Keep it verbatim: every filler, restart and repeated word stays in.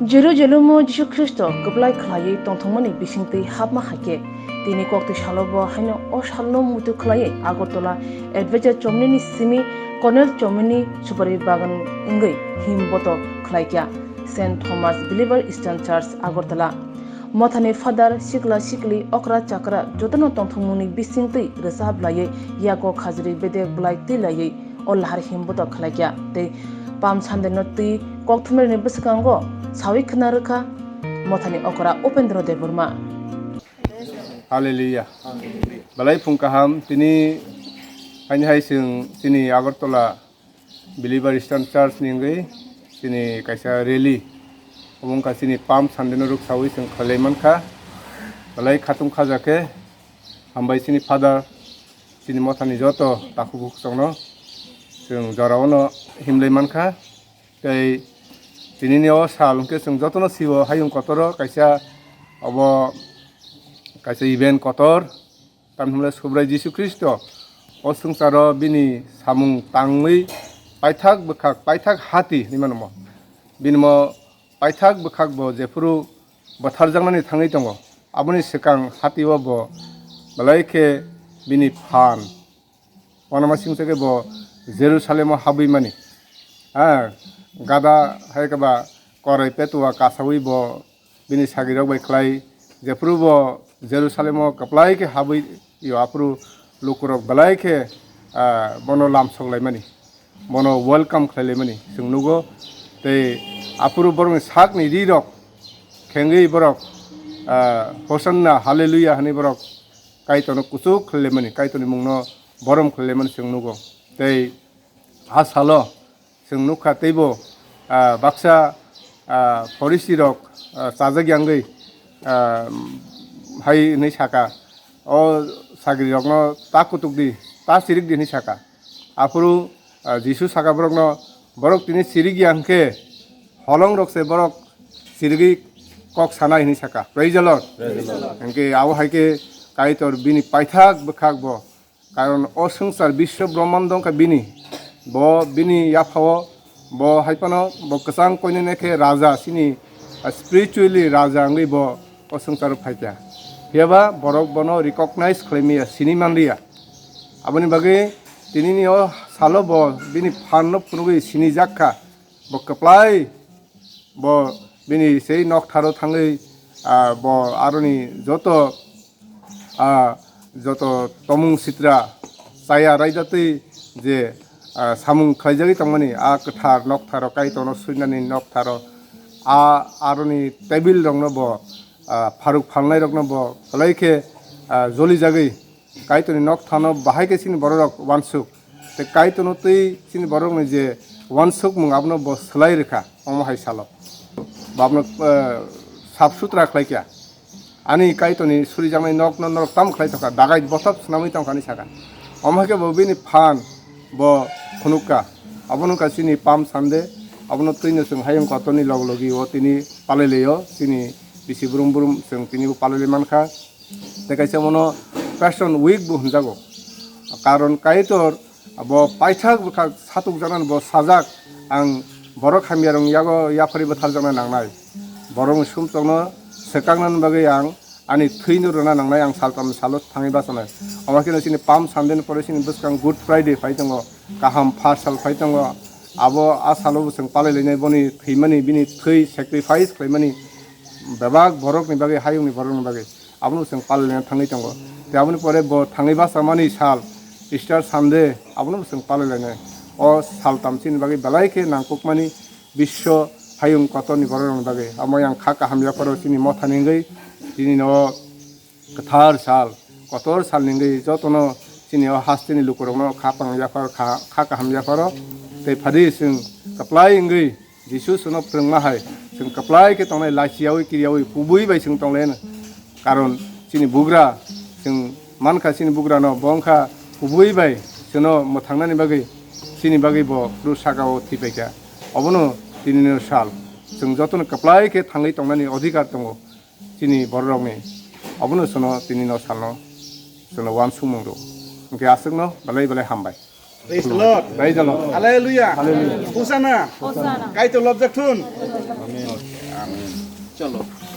Jerusalemo Jisu Khristo kwplai khlaiwi tongthokmani bisingtwi hapma hai khe, tini koktwi salo bo haino o salno muitu khlaiwi Agartala Adventure chomnini simi Cornell chomnini supari bagan wngwi him boto khlai kha Saint Thomas Believer Eastern Church Agartala. Mothani father, sikla sikli, okra chakra jotono tongthokmungni bisingtwi rwchap laiwi yago khajri bedek bwlai twi laiwi o lahar him boto khlai kha tei Palm Sunday no twi kokthumnairokni bwskango sawi khna rwkha mothani okra Upendra Debbarma. Hallelujah. Belai phung kaham tini haini hai chwng chini Agartala Believer Eastern Church ni wngwi chini kaisa rally omo wngkha chini Palm Sunday no rwksawi chwng khlai mankha. Belai khatung khaja khe hambai chini father, chini mothani joto takhuk bukhuk chwngno chwng jorao no himlai mankha. Tei tinini o sal hwnkhe chwng jotono sio hayung kotoro kaisa obo kaisa event kotor. Tamni hwnle Subrai Jisu Khristo o swngcharo bini samung tangwi paithak bwkhak, paithak hati hinwi mano mo. Bini mo paithak bwkhak bo jephuru bwtharjaknani thangwi tongo, aboni swkang hatio bo belai khe bini phan uanamasingcha khe bo Jerusalemo habwi mani. Ha, gada hai khe ba korai petua kasaui bo bini sagirok bai khlai, jephuru bo Jerusalemo kwplai khe habwi yo, aphuru lukurok belai khe, ah, bono lamsok laimani, bono welcome khlai laimani chwng nugo. Tei aphuru borokni sakni rirok khengwi borok, ah, Hosanna, Hallelujah hwnwi borok Kaitorno kuchuk khlai laimani, Kaitorni mungno borom khlai laimani chwng nugo. Tei a salo chwng nukha teibo, ah, baksa, ah, Pharisirok, ah, chajak yangwi, ah, hai hwnwi saka, "O sagrirokno ta kutuk di, ta chirik di," hwnwi saka. Aphuru, ah, Jisu saka borokno, "Borok tini chirik ya hwnkhe holongrok se borok chirigwi kok sanai," hwnwi saka. Praise the Lord. Praise the Lord. Hwnkhe abo hai khe Kaitor bini paithak bwkhak bo Karon o swngchar biswo brahmando wngkha bini. Bo bini yaphao, bo hai phano bo kwchang koinene khe raja, chini, ah, spiritually raja wngwi bo o swngcharo phaikha. Phiyaba borok bono recognize khlai maya, sini manliya. Aboni bagwi tinini o salo bo bini phanno phunugwi sinijak kha. Bo kwplai, bo bini sei noktharo thangwi, ah, bo aroni joto, ah, joto tomung sitra chaya raida twi je, ah, samung khlaijagwi tongmani, a kwthar noktharo, Kaitorno swinani noktharo, a aroni table rokno bo, ah, pharuk phalnai rokno bo kwlai khe, ah, jolijagwi Kaitorni nokthano bahai khe chini bororok uansuk. Tei Kaitorno twi chini bororokni je uansukmung abono bo swlai rwkha omo hai salo. Bo abono, eh, sap sutra khlai kha. Ani Kaitorni surijaknai nokno norok tamo khlai tongkha, dagai bothop swnamwi tongkha hinwi sakha. Omo hai khe bo bini phan bo phunukha. Abono wngkha chini Palm Sunday. Abono twino chwng hayung kotorni log logi o tini palai laio. Chini bisi brum brum chwng tini bo palai lai mankha. Tei kaisa bono Passion Week bo hwnjago. Karon Kaitor bo paithak bwkha satukjaknani bo sajak, "Ang borok hamyarokni yago yapharwi bwtharjakna nangnai. Borokni sumsokno swkaknani bagwi ang ani thwino rwna nangnai, ang saltamni salo thangwi bachanai." Omo kheno chini Palm Sunday ni pore chini bwskang Good Friday phai tongo, kaham phar sal phai tongo. Abo a salo bo chwng palai lainai, boni thwimani, bini thwi sacrifice khlaimani bebak borokni bagwi, hayungni borokni bagwi. Abono chwng palai laina thangwi tongo. Tei aboni pore bo thangwi bachamani sal, Easter Sunday, abono chwng palai lainai. O saltam chini bagwi belai khe nangkukmani biswo hayung kotorni bororokni bagwi. Amo yang kha kaham yapharo chini mothani wngwi, chini no kwthar sal, kotor salni wngwi jotono chini o hasteni lukurokno kha pang yaphar, kha, kha kaham yapharo. Tei phadi chwng kwplai wngwi Jisu chwngno phrwngma hai, chwng kwplai khe tongnai, lachiyaui, kiriyaui, kubui bai chwng tonglaino. Karon chini bugra, chwng mankha chini bugrano, bo wngkha kubui bai chwngno mwthangnani bagwi, chini bagwi bo krus saka-o thwipaikha. Obono tinino sal. Chwng jotono kwplai khe thangwi tongnani odhikar tongo chini bororokni. Obono chwngno tinino salno chwngno uansukmung rw. Hwnkhe aswkno belai belai hambai. Praise the Lord. Praise the Lord. Hallelujah. Hallelujah. Hosanna. Hosanna. Kaitor lobjak thun. Amen. Chalo.